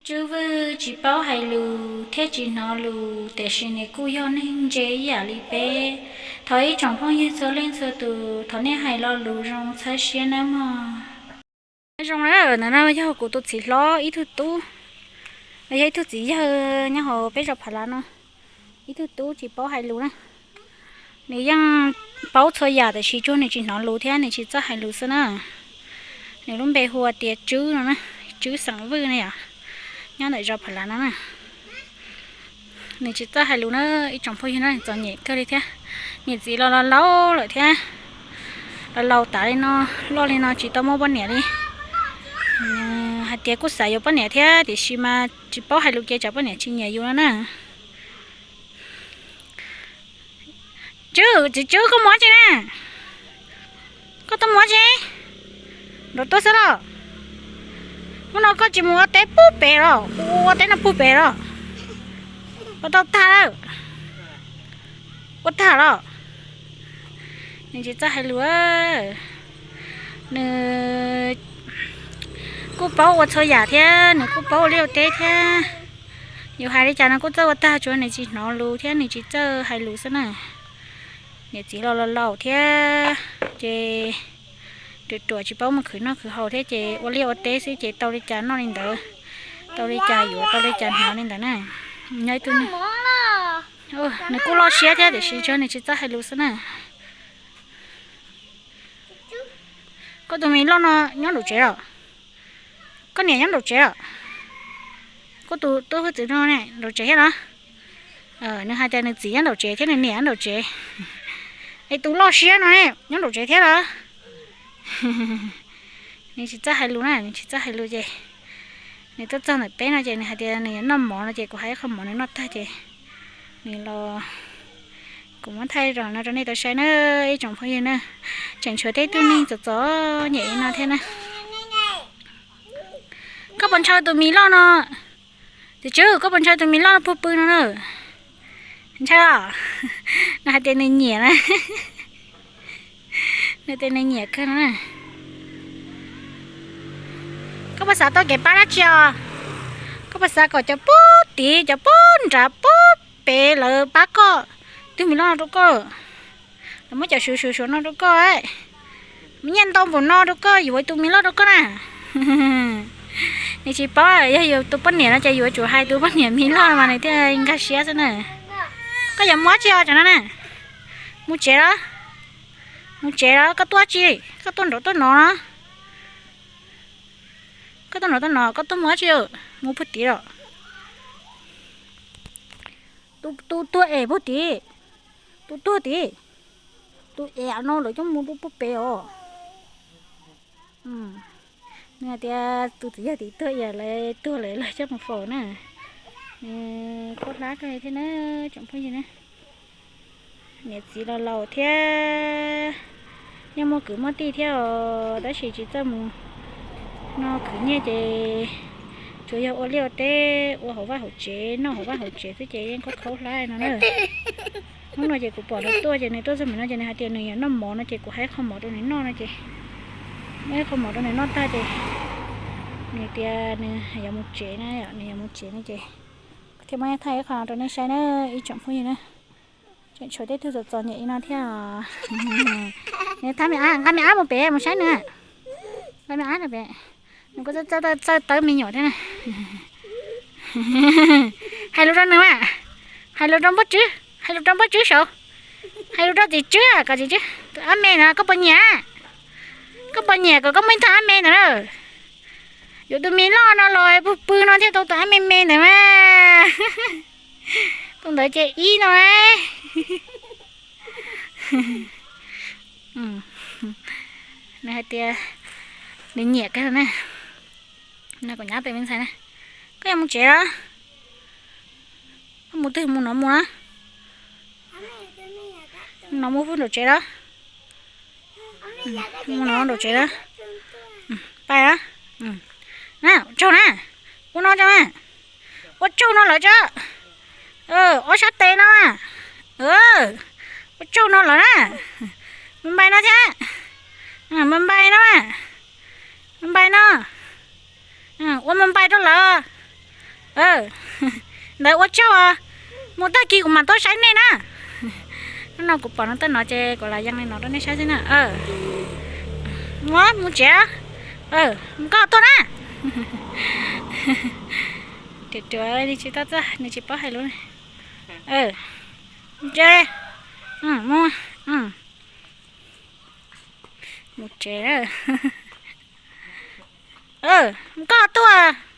Tswb Vwj tsis paub hais lus thiab tsis hnov lus, tiam sis nws kuj yog neeg ntse ib yam li peb. Thov ib tsoom phooj ywg txhua leej txhua tus, thov nej hais lo lus zoo txhawb siab nawb mog. Nyob zoo na, ntawm no yog kuv tus txiv hlob ib tug tub, yog ib tug txiv yawg nyob hauv peb zos Phav Lav no, ib tug tub tsis paub hais lus na. Nws yeej paub txhua yam tiam sis tsuas nws tsis hnov lus thiab nws tsis txawj hais lus xwb na. Nws lub npe hu ua tias Tswb no na, Tswb xeem Vwj na yom, nyob ntawm zos Phav Lav no na. Nws tsis txawj hais lus na, ib tsoom phooj ywg na, txom nyem kawg li thiab. Niam txiv los laus laus lawm thiab, los laus tas li no, loj li no tsis tau muaj poj niam li. Hais tias kuj xav yuav poj niam thiab tiam sis mas tsis paub hais lus ces tsam poj niam tsis nyiam yus no na. Tswb, txiv Tswb, koj mus dab tsi na? Koj tuaj mus dab tsi? Nrov tuaj xwb los? Hnub no koj tsis mus ua teb pug pem los? Ua teb no pug pem los? Ua tau tag lawm. Ua tag los? Nws tsis txawj hais lus. Nws kuj paub ua txhua yam thiab nws kuj paub ua liaj ua teb thiab. Yus hais li cas nws kuj txawj ua tag, tsuas nws tsis hnov lus thiab nws tsis txawj hais lus xwb na. Niam txiv los laus laus thiab ces ruam ruam tsis paub mus khwv noj khwv haus thiab ces ua liaj ua teb xwb ces tau li cas noj li ntawd, tau li cas yuav, tau li cas hnav li ntawd na. Nyob ib tug, nws kuj loj siab thiab tiam sis tsuas nws tsis txawj hais lus xwb na. Koj tus me loj no nyob nraum tsev los? Koj niam nyob nraum tsev los? Koj tus tub hwj txwv no nraum tsev thiab los? Nws hais tias nws txiv nyob nraum tsev thiab nws niam nyob nraum tsev. Es tus loj siab no nyob nraum tsev thiab los? Nws tsis txawj hais lus na, nws tsis txawj hais lus ces nws tuaj txog ntawm peb no ces nws hais tias nws yuav noj mov no ces kuv hais ib qho mov nws noj tag ces nws los, kuv muab thaij rau no rau nej tau saib na, ib tsoom phooj ywg na. Tseem tshuav tej tug neeg txom txom nyem li no thiab na. Koj puas ntshaw tus me loj no? Tus Tswb, koj puas ntshaw tus me loj no pug pw no na? Ntshaw os. Nws hais tias nws nyiam na. Nws tias nws nyiam kawg no na. Koj puas xav tau kev pab dab tsi os? Koj puas xav kom cov pub tid, cov pub nrad pub pem lawv pab koj, tug me loj no rau koj? Lawv muab cov suav suav suav no rau koj, muab nyiaj ntau npaum no rau koj, yuav tus me loj rau koj na. Nws tsis paub, yog yus tus poj niam no ces yuav tsum hais tus poj niam me loj mas nws thiaj nkag siab xwb na. Koj yuav mus dab tsi os tsam no na? Mus tsev los? Mus tsev los? Koj tuaj dab tsi? Koj tuaj nraum tuaj no los? Koj tuaj nraum tuaj no, koj tuaj mus dab tsi? Mus pug tid los? Tus tuag es pug tid, tus tuag tid, tus es no lawv coj mus rau pug pem os. Nws hais tias tus txiv yawg tid tuag es lawv tuag lawv coj mus faus na. Nws khaub hlab kawg thiab na, tsoom phooj ywg na. Niam txiv los laus thiab, yeej muaj kwv muaj tij thiab os, tab sis tsis txawj mus no khwv nyiaj ces tsuas yog ua liaj ua teb, ua hauv vaj hauv tsev, noj hauv vaj hauv tsev xwb ces yeej khaub khaub hlab no na. Hnub no ces kuv pom nws tuaj ces nws tuaj txog ntawm no ces nws hais tias nws yuav noj mov no ces kuv hais qho mov rau nws noj no ces muab ib qho mov rau nws noj tag ces nws tias nws yuav mus tsev na, nws yuav mus tsev no ces thiaj muab thaij ib qho rau nej saib na, ib tsoom phooj ywg na. Tseem tshuav tej tug txom txom nyem li no thiab. Nws thab me ab, nqa me ab mus pem mus saib nws. Nqa me ab pem, nws kuj txawj txawj tawb me nyuam thiab na. Hais lus rau nws mas, hais lus rau Npauj Tswb, hais lus rau Npauj Tswb saud, hais lus rau txiv Tswb kom txiv Tswb, tus ab me no koj puas nyiam? Koj puas nyiam kom koj muaj ib tug ab me ntawd na? Yuav tus me loj no los pug pw no thiaj tau tus ab me me ntawd mas. Tus ntawd ces ib no. Nws hais tias nws nyiam kawg na. No kuv nyab tus me ntxhais na, koj yuav mus tsev los? Koj mus twg mus no mus na? No mus pug nraum tsev los? Mus no nraum tsev los? Pais los? Na, ua tsaug na. Ua no tso na. Ua tsaug no lawm tso. Ob sab tes no na. Ua tsaug no lawm na. Mus npai no thiab. Mus npai no. Mus npai no. Ua mus npai rau lawm. Ntawd ua tsaug, mus tag kis kuv mam tuaj saib nej na. Hnub no kuv pom no tawm no ces kuv lam yees li no rau nej saib xwb na. Mus, mus tsev, mus koj tuaj na. Ruam ruam nws tsis tau txog, nws tsis paub hais lus. Mus, mus tsev, mus koj tuaj.